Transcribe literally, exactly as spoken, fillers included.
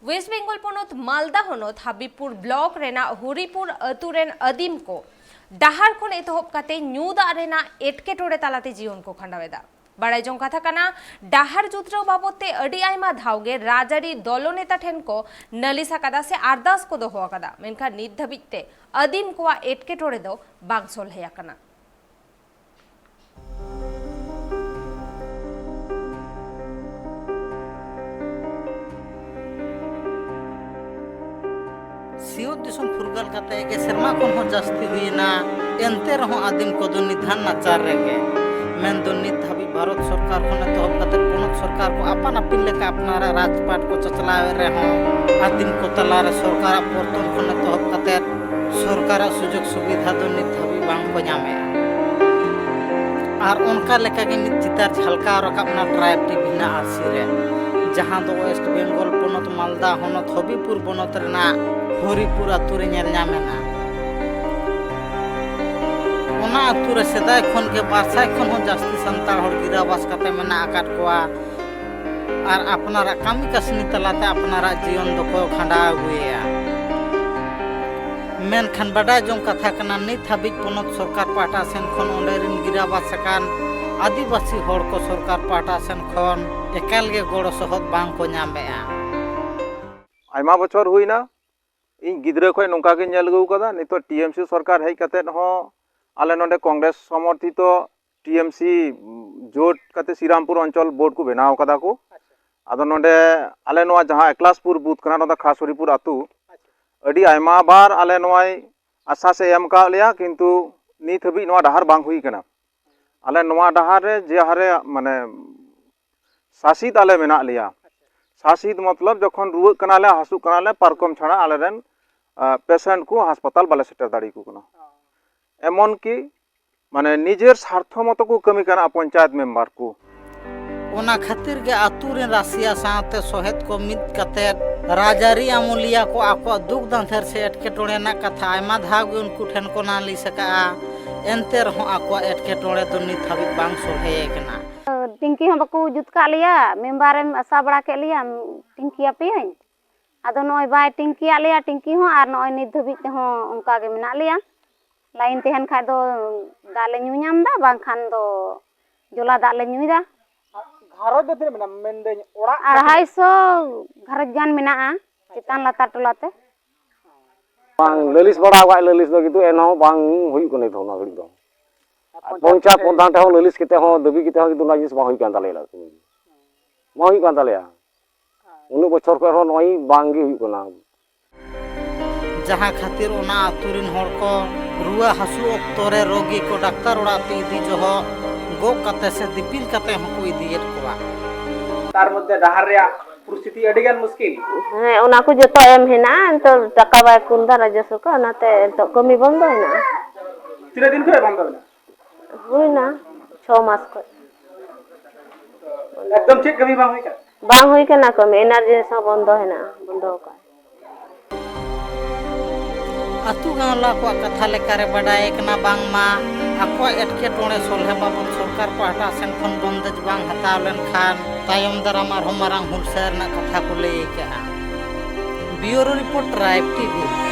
West Bengal ᱯᱚᱱᱚᱛ ᱢᱟᱞᱫᱟ ᱦᱚᱱᱚᱛ ᱦᱟᱵᱤᱵᱯᱩᱨ block ᱨᱮᱱᱟᱜ ᱦᱚᱨᱤᱯᱩᱨ ᱟᱹᱛᱩ ᱨᱮᱱ ᱟᱹᱫᱤᱢ ᱠᱚ ᱰᱟᱦᱟᱨ ᱠᱷᱚᱱ ᱮᱛᱚᱦᱚᱵ ᱠᱟᱛᱮ ᱧᱩ ᱫᱟᱜ ᱨᱮᱱᱟᱜ ᱮᱴᱠᱮᱴᱚᱬᱮ ᱛᱟᱞᱟᱛᱮ ᱡᱤᱭᱚᱱ ᱠᱚ ᱠᱷᱟᱸᱰᱟᱣ ᱮᱫᱟ᱾ ᱵᱟᱲᱟᱭ ᱡᱚᱝ ᱠᱟᱛᱷᱟ ᱠᱟᱱᱟ, ᱰᱟᱦᱟᱨ ᱡᱩᱛᱨᱟᱹᱣ ᱵᱟᱵᱚᱫ ᱛᱮ ᱟᱹᱰᱤ ᱟᱭᱢᱟ ᱫᱷᱟᱣ ᱜᱮ ᱨᱟᱡᱽᱟᱹᱨᱤ ᱫᱚᱞᱚ ᱱᱮᱛᱟ ᱴᱷᱮᱱ ᱠᱚ ᱱᱟᱹᱞᱤᱥ ᱟᱠᱟᱫᱟ ᱥᱮ ᱟᱨᱫᱟᱥ ᱠᱚ ᱫᱚᱦᱚ ᱟᱠᱟᱫᱟ, ᱢᱮᱱᱠᱷᱟᱱ ᱱᱤᱛ ᱫᱷᱟᱹᱵᱤᱡ ᱛᱮ ᱟᱹᱫᱤᱢ ᱠᱚᱣᱟᱜ ᱮᱴᱠᱮᱴᱚᱬᱮ ᱫᱚ ᱵᱟᱝ ᱥᱚᱞᱦᱮ ᱟᱠᱟᱱᱟ᱾ ᱥᱤᱧᱚᱛ ᱫᱤᱥᱚᱢ ᱯᱷᱩᱨᱜᱟᱹᱞ ᱠᱟᱛᱮ ᱜᱮ ᱥᱮᱨᱢᱟ ᱠᱷᱚᱱ ᱦᱚᱸ ᱡᱟᱹᱥᱛᱤ ᱦᱩᱭᱮᱱᱟ, ᱮᱱᱛᱮ ᱨᱮᱦᱚᱸ ᱟᱹᱫᱤᱢ ᱠᱚᱫᱚ ᱱᱤᱫᱷᱟᱱ ᱱᱟᱪᱟᱨ ᱨᱮᱜᱮ᱾ ᱢᱮᱱᱫᱚ ᱱᱤᱛ ᱫᱷᱟᱹᱵᱤᱡ ᱵᱷᱟᱨᱚᱛ ᱥᱚᱨᱠᱟᱨ ᱠᱷᱚᱱ ᱮᱛᱚᱦᱚᱵ ᱠᱟᱛᱮ ᱯᱚᱱᱚᱛ ᱥᱚᱨᱠᱟᱨ ᱠᱚ ᱟᱯᱟᱱ ᱟᱹᱯᱤᱱ ᱞᱮᱠᱟ ᱟᱯᱱᱟᱨᱟᱜ ᱨᱟᱡᱽᱯᱟᱴ ᱠᱚ ᱪᱟᱪᱞᱟᱣᱮᱫ ᱨᱮᱦᱚᱸ, ᱟᱹᱫᱤᱢ ᱠᱚ ᱛᱟᱞᱟᱨᱮ ᱥᱚᱨᱠᱟᱨᱟᱜ ᱯᱚᱨᱛᱚᱱ ᱠᱷᱚᱱ ᱮᱛᱚᱦᱚᱵ ᱠᱟᱛᱮ ᱥᱚᱨᱠᱟᱨᱟᱜ ᱥᱩᱡᱳᱜᱽ ᱥᱩᱵᱤᱫᱷᱟ ᱫᱚ ᱱᱤᱛ ᱫᱷᱟᱹᱵᱤᱡ ᱵᱟᱝ ᱠᱚ ᱧᱟᱢᱮᱜᱼᱟ᱾ ᱟᱨ ᱚᱱᱠᱟ ᱞᱮᱠᱟᱜᱮ ᱢᱤᱫ ᱪᱤᱛᱟᱹᱨ ᱡᱷᱟᱞᱠᱟᱣ ᱨᱟᱠᱟᱵ ᱮᱱᱟ ᱴᱨᱟᱭᱤᱵᱽ ᱴᱤᱵᱷᱤ ᱨᱮᱱᱟᱜ ᱟᱹᱨᱥᱤ ᱨᱮ, ᱡᱟᱦᱟᱸ ᱫᱚ ᱳᱭᱮᱥᱴ ᱵᱮᱝᱜᱚᱞ ᱯᱚᱱᱚᱛ ᱢᱟᱞᱫᱟ ᱦᱚᱱᱚᱛ ᱦᱚᱵᱤᱯᱩᱨ ᱵᱚᱱᱚᱛ ᱨᱮᱱᱟᱜ ᱦᱚᱨᱤᱯᱩᱨ ᱟᱹᱛᱩ ᱨᱮ ᱧᱮᱞ ᱧᱟᱢ ᱮᱱᱟ᱾ ᱚᱱᱟ ᱟᱹᱛᱩ ᱨᱮ ᱥᱮᱫᱟᱭ ᱠᱷᱚᱱ ᱜᱮ ᱵᱟᱨ ᱥᱟᱭ ᱠᱷᱚᱱ ᱦᱚᱸ ᱡᱟᱹᱥᱛᱤ ᱥᱟᱱᱛᱟᱲ ᱦᱚᱲ ᱜᱤᱨᱟᱵᱟᱥ ᱠᱟᱛᱮ ᱢᱮᱱᱟᱜ ᱟᱠᱟᱫ ᱠᱚᱣᱟ᱾ ᱟᱨ ᱟᱯᱱᱟᱨᱟᱜ ᱠᱟᱹᱢᱤ ᱠᱟᱹᱥᱱᱤ ᱛᱟᱞᱟᱛᱮ ᱟᱯᱱᱟᱨᱟᱜ ᱡᱤᱭᱚᱱ ᱫᱚᱠᱚ ᱠᱷᱟᱸᱰᱟᱣ ᱟᱹᱜᱩᱭᱮᱫᱼᱟ᱾ ᱢᱮᱱᱠᱷᱟᱱ ᱵᱟᱰᱟᱭ ᱡᱚᱝ ᱠᱟᱛᱷᱟ ᱠᱟᱱᱟ, ᱱᱤᱛ ᱦᱟᱹᱵᱤᱡ ᱯᱚᱱᱚᱛ ᱥᱚᱨᱠᱟᱨ ᱯᱟᱦᱴᱟ ᱥᱮᱱ ᱠᱷᱚᱱ ᱚᱸᱰᱮ ᱨᱤᱱ ᱜᱤᱨᱟᱵᱟᱥ ᱟᱠᱟᱱ ᱟᱹᱫᱤᱵᱟᱹᱥᱤ ᱦᱚᱲ ᱠᱚ ᱥᱚᱨᱠᱟᱨ ᱯᱟᱦᱴᱟ ᱥᱮᱱ ᱠᱷᱚᱱ ᱮᱠᱟᱞ ᱜᱮ ᱜᱚᱲᱚ ᱥᱚᱦᱚᱫ ᱵᱟᱝ ᱠᱚ ᱧᱟᱢᱮᱜᱼᱟ᱾ ᱟᱭᱢᱟ ᱵᱚᱪᱷᱚᱨ ᱦᱩᱭᱱᱟ, ᱤᱧ ᱜᱤᱫᱽᱨᱟᱹ ᱠᱷᱚᱱ ᱱᱚᱝᱠᱟ ᱜᱤᱧ ᱧᱮᱞ ᱟᱹᱜᱩ ᱟᱠᱟᱫᱟ᱾ ᱱᱤᱛᱚᱜ ᱴᱤ ᱮᱢ ᱥᱤ ᱥᱚᱨᱠᱟᱨ ᱦᱮᱡ ᱠᱟᱛᱮ ᱦᱚᱸ ᱟᱞᱮ ᱱᱚᱰᱮ ᱠᱚᱝᱜᱨᱮᱥ ᱥᱚᱢᱚᱨᱛᱷᱤᱛᱚ ᱴᱤ ᱮᱢ ᱥᱤ ᱡᱳᱴ ᱠᱟᱛᱮ ᱥᱨᱤᱨᱟᱢᱯᱩᱨ ᱚᱧᱪᱚᱞ ᱵᱳᱨᱰ ᱠᱚ ᱵᱮᱱᱟᱣ ᱠᱟᱫᱟ ᱠᱚ᱾ ᱟᱫᱚ ᱱᱚᱰᱮ ᱟᱞᱮ ᱱᱚᱣᱟ ᱡᱟᱦᱟᱸ ᱮᱠᱞᱟᱥᱯᱩᱨ ᱵᱩᱛᱷ ᱠᱟᱱᱟ, ᱱᱚᱣᱟ ᱫᱚ ᱠᱷᱟᱥ ᱦᱚᱨᱤᱯᱩᱨ ᱟᱹᱛᱩ, ᱟᱹᱰᱤ ᱟᱭᱢᱟ ᱵᱟᱨ ᱟᱞᱮ ᱱᱚᱣᱟᱭ ᱟᱥᱥᱟᱥ ᱮ ᱮᱢ ᱠᱟᱜ ᱞᱮᱭᱟ, ᱠᱤᱱᱛᱩ ᱱᱤᱛ ᱦᱟᱹᱵᱤᱡ ᱱᱚᱣᱟ ᱰᱟᱦᱟᱨ ᱵᱟᱝ ᱦᱩᱭ ᱠᱟᱱᱟ᱾ ᱟᱞᱮ ᱱᱚᱣᱟ ᱰᱟᱦᱟᱨ ᱨᱮ ᱡᱮ ᱦᱟᱨᱮ ᱢᱟᱱᱮ ᱥᱟᱥᱤᱛ ᱟᱞᱮ ᱢᱮᱱᱟᱜ ᱞᱮᱭᱟ᱾ ᱥᱟᱥᱤᱛ ᱢᱚᱛᱞᱚᱵ ᱡᱚᱠᱷᱚᱱ ᱨᱩᱣᱟᱹᱜ ᱠᱟᱱᱟᱞᱮ, ᱦᱟᱹᱥᱩᱜ ᱠᱟᱱᱟᱞᱮ, ᱯᱟᱨᱠᱚᱢ ᱪᱷᱟᱲᱟ ᱟᱞᱮᱨᱮᱱ, ᱟ, ᱯᱮᱥᱮᱱᱴ ᱠᱚ ᱦᱟᱥᱯᱟᱛᱟᱞ ᱵᱟᱞᱮ ᱥᱮᱴᱮᱨ ᱫᱟᱲᱮᱭᱟᱠᱚ ᱠᱟᱱᱟ᱾ ᱮᱢᱚᱱ ᱠᱤ ᱢᱟᱱᱮ ᱱᱤᱡᱮᱨ ᱥᱟᱨᱛᱷᱚ ᱢᱚᱛᱚ ᱠᱚ ᱠᱟᱹᱢᱤ ᱠᱟᱱᱟ ᱯᱚᱧᱪᱟᱭᱮᱛ ᱢᱮᱢᱵᱟᱨ ᱠᱚ᱾ ᱚᱱᱟ ᱠᱷᱟᱹᱛᱤᱨ ᱜᱮ ᱟᱹᱛᱩ ᱨᱮᱱ ᱨᱟᱥᱤᱭᱟ ᱥᱟᱶᱛᱮ ᱥᱚᱦᱮᱫ ᱠᱚ ᱢᱤᱫ ᱠᱟᱛᱮ ᱨᱟᱡᱽᱟᱹᱨᱤ ᱟᱢᱩᱞᱤᱭᱟ ᱠᱚ ᱟᱠᱚᱣᱟᱜ ᱫᱩᱠ ᱫᱟᱸᱫᱷᱮᱨ ᱥᱮ ᱮᱴᱠᱮᱴᱚᱬᱮ ᱨᱮᱱᱟᱜ ᱠᱟᱛᱷᱟ ᱟᱭᱢᱟ ᱫᱷᱟᱣ ᱜᱮ ᱩᱱᱠᱩ ᱴᱷᱮᱱ ᱠᱚ ᱱᱟᱞᱤᱥ ᱟᱠᱟᱫᱼᱟ᱾ ᱮᱱᱛᱮ ᱨᱮᱦᱚᱸ ᱟᱠᱚᱣᱟᱜ ᱮᱴᱠᱮᱴᱚᱬᱮ ᱫᱚ ᱱᱤᱛ ᱦᱟᱹᱵᱤᱡ ᱵᱟᱝ ᱥᱚᱞᱦᱮ ᱟᱠᱟᱱᱟ᱾ ᱴᱤᱝᱠᱤ ᱦᱚᱸ ᱵᱟᱠᱚ ᱡᱩᱛ ᱠᱟᱜ ᱞᱮᱭᱟ, ᱢᱮᱢᱵᱟᱨᱮᱢ ᱟᱥᱟ ᱵᱟᱲᱟ ᱠᱮᱫ ᱞᱮᱭᱟ, ᱴᱤᱝᱠᱤ ᱟᱯᱮᱭᱟᱹᱧ, ᱟᱫᱚ ᱱᱚᱜᱼᱚᱭ ᱵᱟᱭ ᱴᱤᱝᱠᱤᱭᱟᱜ ᱞᱮᱭᱟ ᱴᱤᱝᱠᱤ ᱦᱚᱸ, ᱟᱨ ᱱᱚᱜᱼᱚᱭ ᱱᱤᱛ ᱫᱷᱟᱹᱵᱤᱡ ᱛᱮᱦᱚᱸ ᱚᱱᱠᱟ ᱜᱮ ᱢᱮᱱᱟᱜ ᱞᱮᱭᱟ᱾ ᱞᱟᱭᱤᱱ ᱛᱟᱦᱮᱱ ᱠᱷᱟᱡ ᱫᱚ ᱫᱟᱜ ᱞᱮ ᱧᱩ ᱧᱟᱢ ᱮᱫᱟ, ᱵᱟᱝᱠᱷᱟᱱ ᱫᱚ ᱡᱚᱞᱟ ᱫᱟᱜ ᱞᱮ ᱧᱩᱭᱮᱫᱟ᱾ ᱜᱷᱟᱨᱚᱸᱡᱽ ᱫᱚ ᱛᱤᱱᱟᱹᱜ ᱢᱮᱱᱟᱜᱼᱟ? ᱢᱮᱱᱫᱟᱹᱧ ᱚᱲᱟᱜ ᱟᱲᱟᱭᱥᱚ ᱜᱷᱟᱨᱚᱸᱡᱽ ᱜᱟᱱ ᱢᱮᱱᱟᱜᱼᱟ ᱪᱮᱛᱟᱱ ᱞᱟᱛᱟᱨ ᱴᱚᱞᱟ ᱛᱮ᱾ ᱵᱟᱝ ᱞᱟᱹᱞᱤᱥ ᱵᱟᱲᱟ ᱟᱠᱟᱫ ᱞᱟᱹᱞᱤᱥ ᱫᱚ, ᱠᱤᱱᱛᱩ ᱮᱱᱦᱚᱸ ᱵᱟᱝ ᱦᱩᱭᱩᱜ ᱠᱟᱱᱟ ᱱᱤᱛ ᱦᱚᱸ ᱚᱱᱟ ᱜᱷᱟᱹᱲᱤᱡ ᱫᱚ᱾ ᱟᱨ ᱯᱚᱧᱪᱟᱭᱮᱛ ᱯᱨᱚᱫᱷᱟᱱ ᱴᱷᱮᱱ ᱦᱚᱸ ᱞᱟᱹᱞᱤᱥ ᱠᱟᱛᱮ ᱦᱚᱸ, ᱫᱟᱹᱵᱤ ᱠᱟᱛᱮ ᱦᱚᱸ, ᱠᱤᱱᱛᱩ ᱚᱱᱟ ᱡᱤᱱᱤᱥ ᱵᱟᱝ ᱦᱩᱭ ᱠᱟᱱ ᱛᱟᱞᱮᱭᱟ᱾ ᱵᱟᱝ ᱦᱩᱭᱩᱜ ᱠᱟᱱ ᱛᱟᱞᱮᱭᱟ᱾ ᱩᱱᱟᱹᱜ ᱵᱚᱪᱷᱚᱨ ᱠᱷᱚᱱ ᱦᱚᱸ ᱱᱚᱜᱼᱚᱭ ᱵᱟᱝ ᱜᱮ ᱦᱩᱭᱩᱜ ᱠᱟᱱᱟ᱾ ᱡᱟᱦᱟᱸ ᱠᱷᱟᱹᱛᱤᱨ ᱚᱱᱟ ᱟᱹᱛᱩ ᱨᱤᱱ ᱦᱚᱲ ᱠᱚ ᱨᱩᱣᱟᱹ ᱦᱟᱹᱥᱩ ᱚᱠᱛᱚ ᱨᱮ ᱨᱳᱜᱤ ᱠᱚ ᱰᱟᱠᱛᱟᱨ ᱚᱲᱟᱜ ᱛᱮ ᱤᱫᱤ ᱡᱚᱦᱚᱜ ᱜᱚᱜ ᱠᱟᱛᱮ ᱥᱮ ᱫᱤᱯᱤᱞ ᱠᱟᱛᱮ ᱦᱚᱸᱠᱚ ᱤᱫᱤᱭᱮᱫ ᱠᱚᱣᱟ᱾ ᱛᱟᱨ ᱢᱚᱫᱽᱫᱷᱮ ᱰᱟᱦᱟᱨ ᱨᱮᱭᱟᱜ ᱯᱚᱨᱤᱥᱛᱷᱤᱛᱤ ᱟᱹᱰᱤ ᱜᱟᱱ ᱢᱩᱥᱠᱤᱞ᱾ ᱦᱮᱸ, ᱚᱱᱟ ᱠᱚ ᱡᱚᱛᱚ ᱮᱢ ᱦᱮᱱᱟᱜᱼᱟ, ᱱᱤᱛᱚᱜ ᱴᱟᱠᱟ ᱵᱟᱭ ᱠᱩᱞ ᱮᱫᱟ ᱨᱟᱡᱚᱥᱣᱚ ᱠᱚ, ᱚᱱᱟᱛᱮ ᱱᱤᱛᱚᱜ ᱠᱟᱹᱢᱤ ᱵᱚᱱᱫᱚ ᱦᱮᱱᱟᱜᱼᱟ᱾ ᱛᱤᱱᱟᱹᱜ ᱫᱤᱱ ᱠᱷᱚᱱ ᱵᱚᱱᱫᱚ ᱢᱮᱱᱟᱜᱼᱟ? ᱦᱩᱭᱱᱟ ᱪᱷᱚ ᱢᱟᱥ ᱠᱷᱚᱱ᱾ ᱮᱠᱫᱚᱢ ᱪᱮᱫ ᱠᱟᱹᱢᱤ ᱵᱟᱝ ᱦᱩᱭ ᱠᱟᱱᱟ? ᱵᱟᱝ ᱦᱩᱭ ᱠᱟᱱᱟ ᱠᱟᱹᱢᱤ, ᱮᱱᱟᱨᱡᱤ ᱦᱚᱸ ᱵᱚᱱᱫᱚ ᱦᱮᱱᱟᱜᱼᱟ, ᱵᱚᱱᱫᱚ ᱟᱠᱟᱫ᱾ ᱟᱹᱛᱩ ᱜᱟᱶᱞᱟ ᱠᱚᱣᱟᱜ ᱠᱟᱛᱷᱟ ᱞᱮᱠᱟᱨᱮ ᱵᱟᱰᱟᱭ ᱠᱟᱱᱟ ᱵᱟᱝᱢᱟ ᱟᱠᱚᱣᱟᱜ ᱮᱴᱠᱮᱴᱚᱬᱮ ᱥᱚᱞᱦᱮ ᱵᱟᱵᱚᱫ ᱥᱚᱨᱠᱟᱨ ᱯᱟᱦᱴᱟ ᱥᱮᱱ ᱠᱷᱚᱱ ᱵᱚᱱᱫᱮᱡ ᱵᱟᱝ ᱦᱟᱛᱟᱣ ᱞᱮᱱᱠᱷᱟᱱ ᱛᱟᱭᱚᱢ ᱫᱟᱨᱟᱢ ᱟᱨᱦᱚᱸ ᱢᱟᱨᱟᱝ ᱦᱩᱞᱥᱟᱹᱭ ᱨᱮᱱᱟᱜ ᱠᱟᱛᱷᱟ ᱠᱚ ᱞᱟᱹᱭ ᱟᱠᱟᱫᱼᱟ᱾ ᱵᱤᱭᱩᱨᱳ ᱨᱤᱯᱳᱨᱴ, ᱴᱨᱟᱭᱤᱵᱽ ᱴᱤᱵᱷᱤ᱾